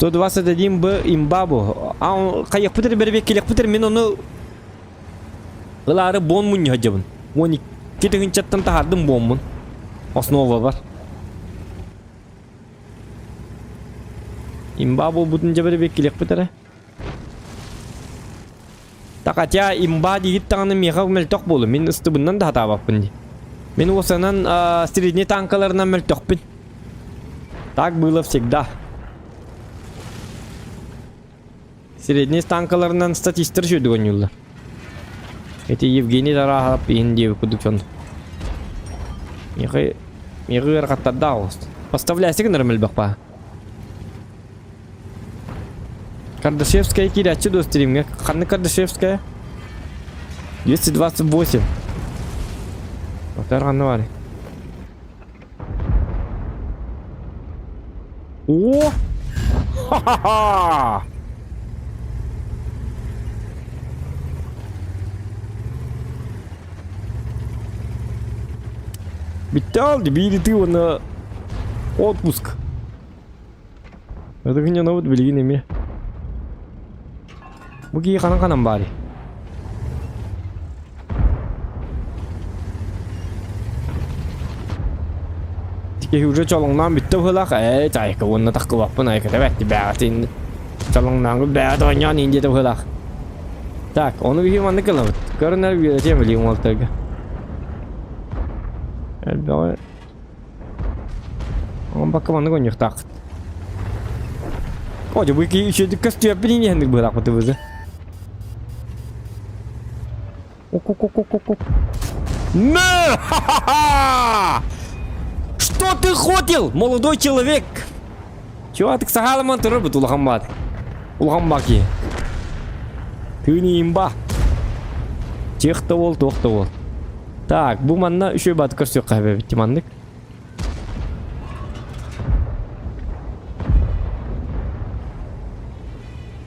121 Б имба бу. А хайыахпыт эрэ бэрэбиэккэлиэхпит эрэ мин ону ылаары буон мунньуһа дьабын. 12 тыһыынчаттан таһаардым буоммун. Основа бар. Имба буолбутун дьэ бэрэбиэккэлиэхпит эрэ. Да хотя имба диигит даҕаны миэхэ мөлтөх буолу. Мин ыстыбыннан да сатаабаппын дии. Мин уосанан средний танкаларынан мөлтөхпүн. Так было всегда. Средний танкаларынан статистар үчүгэй оонньууллар. Эти Евгений Тарахов иһин диэбит курдук дьон. Миэхэ миэхэ ыарахаттардаах оҕус. Поставляйся гынарым элбэх баа. Кардашевская киирээччи дуо стримҥэ? Ханнык Кардашевская? 228. Отар ханна баарый? О! Ха-ха-ха! Бүттэ биир ытыы уонна отпуск. Ытыгынньанабыт билигин эмиэ. Бу киһи ханан ханан баарый? Киһи уже чолоҥноон бүттэ быһыылаах. Ээ, чайка уонна тахкыбаппын айката бэт бэҕэтин чолоҥнооҥҥу бэҕэт оонньоон иин диэтэ быһыылаах. Так, ону биһи маннык ылабыт. Көрүнэр үөрэтиэм билигин уолтарга. Элбэҕи Бакка маннык оонньуохтааххыт. О, дьэ бу ики үчүгэйдик көстүөппүн иниһэнник быһыылаахпыт ыбызы. Ок-ок-ок-ок-ок. На! Ха-ха-ха! Что ты хотел, молодой человек? Чего ты сахаламан турар бут улахан баат. Улахан баки. Тыын имба. Тех да бол, туох да бол. Так, бу манна үчүгэй бааты көрсүөххэ эбит маннык.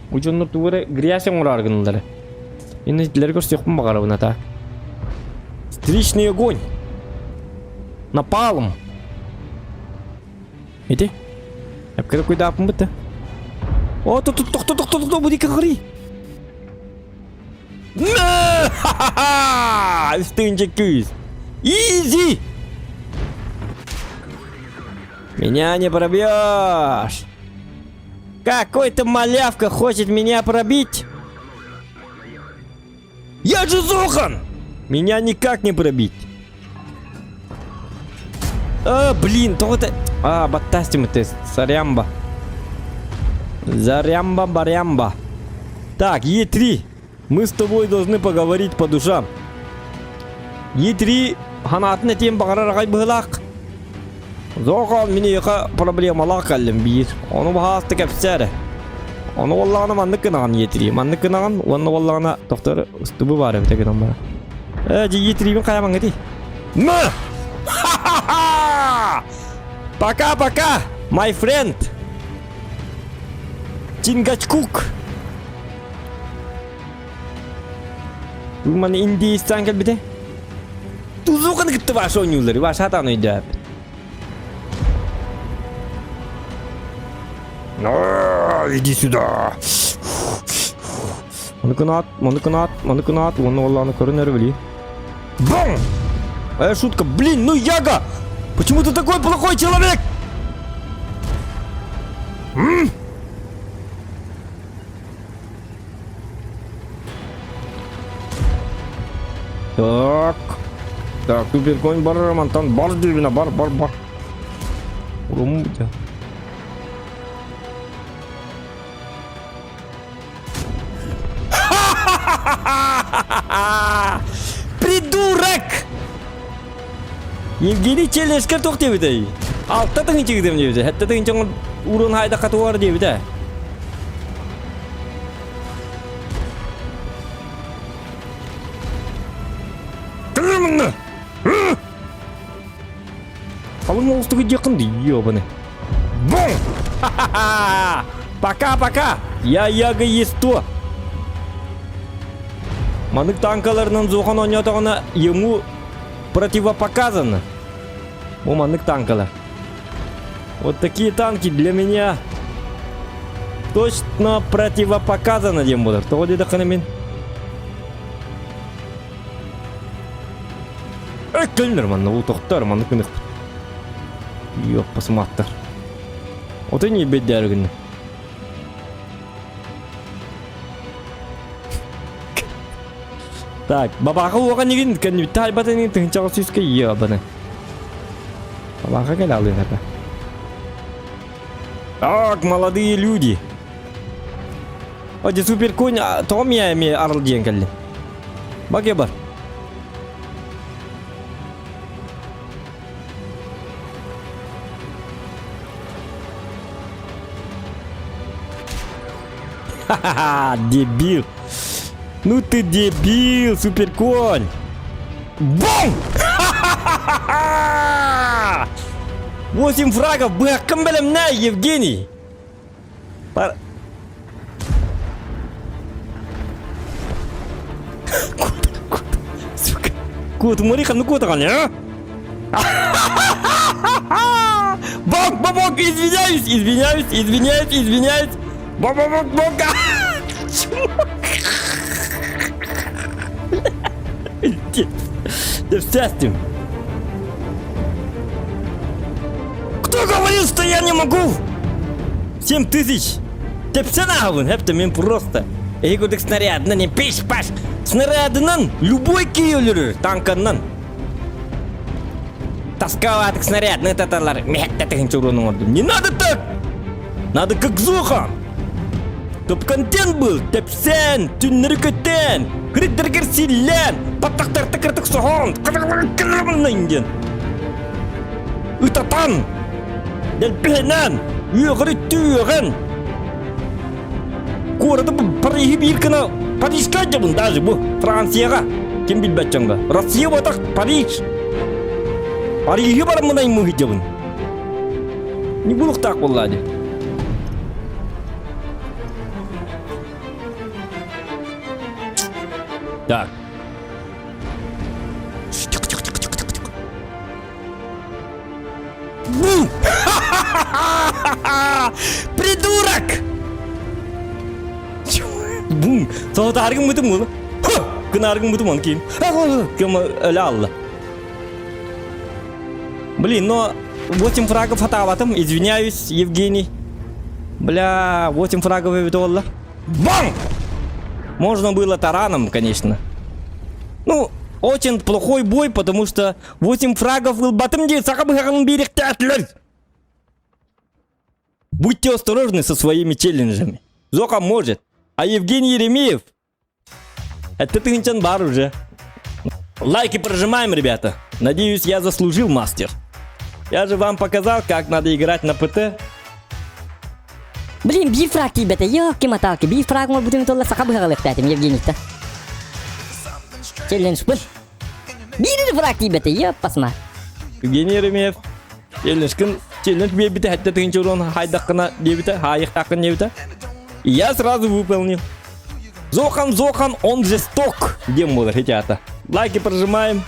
Бу дьоннор тугу эрэ грязь оҥороору гыналлар. Инна итилэри көрсүөхпүн баҕарабын ата. Встречный огонь! Напалм! Ити? Эпкere куйдааппын бытта. О, тохто, тохто, тохто, тохто, бу диэки хырый. Үстүнчэ күүс. Изи! Меня не пробьешь! Какой-то малявка хочет меня пробить! Я же Зохан! Меня никак не пробить! А, блин, то это... А, баттастим ты, сорямба. Зарямба, барямба. Так, Е3. Мы с тобой должны поговорить по душам. Е3 ханаатын этиэн баҕарар аҕай быһылаах. Зохан миниэхэ проблемалаах кэллим биир. Ону баһаалта кэпсээ эрэ. Ону буоллаҕына маннык гынаҕын Е3. Маннык гынаҕын уонна буоллаҕына тохтор устубу баар эбитэ гынан баран. Э, дьи Е3-бин хайамаҥҥытый? На! Ха-ха-ха! Пока-пока, my friend! Чингачкук! Маны индийстан кэлбитэ. Тузуканы кытта баша оонньууллар, баша сатаан өйдөөбүт. Иди сюда. Маны кынаат, маны кынаат, маны кынаат, уонна уоллааны көрөн эрэ били. Бум! Э, шутка, блин, ну Яга! Почему ты такой плохой человек? М? Так. Так, Суперконь бар, Романтан, бар дебина, бар, бар, бар. Урум Придурок! Евгений Челешкер туох диэбитэй? Алта тыһыынча гыдым диэбитэ. Сэттэ тыһыынча уурун хайдахха туар диэбитэ. Тырымны! Халыҥ оҕустугу диэххин дии, ёбаны. Бум! Пока-пока! Я Яга есть то! Манык танкаларынан зохан оонньоотоҕуна ему противопоказано. Бу маннык танкалар. Вот такие танки для меня. Точно противопоказано диэн буолар. Тоҕо диэтэххинэ мин Кэлиннэр манна уу тохтор, манна күнүхпүт. Йоппа сымааттар. Отой не беддээр гынна. Так, бабаха уоҕа нигин кэннибитте хайбатын нигин тыһынчаҕа сүүскэ ийэ абаны. Бабаха кэлэ алыын это. Так, молодые люди. Оди суперконь тоҕо мия эми арыл диэн кэллин. Баге бар. Ха-ха-ха, дебил. Ну ты дебил, суперконь. Бум! Ха-ха-ха! 8 фрагов, быһаккын бэлэмнээ, Евгений. Пар... Сука. Куотумари ханны куотаҕын, а? Бок, бок, бок, извиняюсь, извиняюсь, извиняюсь, извиняюсь. Бок, бок, бок, бок. Пиздец. Кто говорил, что я не могу? 7000! Тэпсэн ааҕабын, хэптэ мин просто. Эһи курдук снарядынан не пиш-паш. Снарядынан любой киһи өлөрөр танканнан. Таскалаатык снарядны таталар мехетте тыһынча уруон оҥордум. Не надо так! Надо как Зохан! Топ-контент был, тэпсэн, түннэри көтөн, хриттэргэр силлэн, баттахтарта кыртык соһон, диэн. Ытатан, дэлбэһинэн, үөҕэри түөҕэн. Куораты Парижи биир гына Парижка дьабын даже бу Францияҕа ким билбэт дьоҥҥо. Россия буотах Париж. Парижи бараммын аймыы дьабын. Не булуктаах буоллаа дии. Так. Бу! Придурок! Бум! Соҕотааргын бытым буолу. Кынааргын бытым он киим. Кем өлө алла. Блин, но 8 фрагов хатаабатым. Извиняюсь, Евгений. Бля, 8 фрагов эбит буолла. Бам! Можно было тараном, конечно. Ну, очень плохой бой, потому что 8 фрагов ылбатым дии саха быһаҕын биэриэхтээтилэр. Будьте осторожны со своими челленджами. Зоха может. А Евгений Еремеев это тыһынчан бар уже. Лайки прожимаем, ребята. Надеюсь, я заслужил мастер. Я же вам показал, как надо играть на ПТ. Блин, биир фраг тиийбэтэ. Ёлки-маталки, биир фраг оҥорбутун толла саха быһаҕалыахтаатым Евгенийта. Челленджпын. Биир фраг тиийбэтэ, ёппасма. Евгений Еремеев челленджкин челлендж биэрбитэ сэттэ тыһыынча урон хайдаххына диэбитэ, хаайыахтааххын диэбитэ. Я сразу выполнил. Зохан, Зохан, он жесток. Диэн буолар хитята. Лайки прожимаем.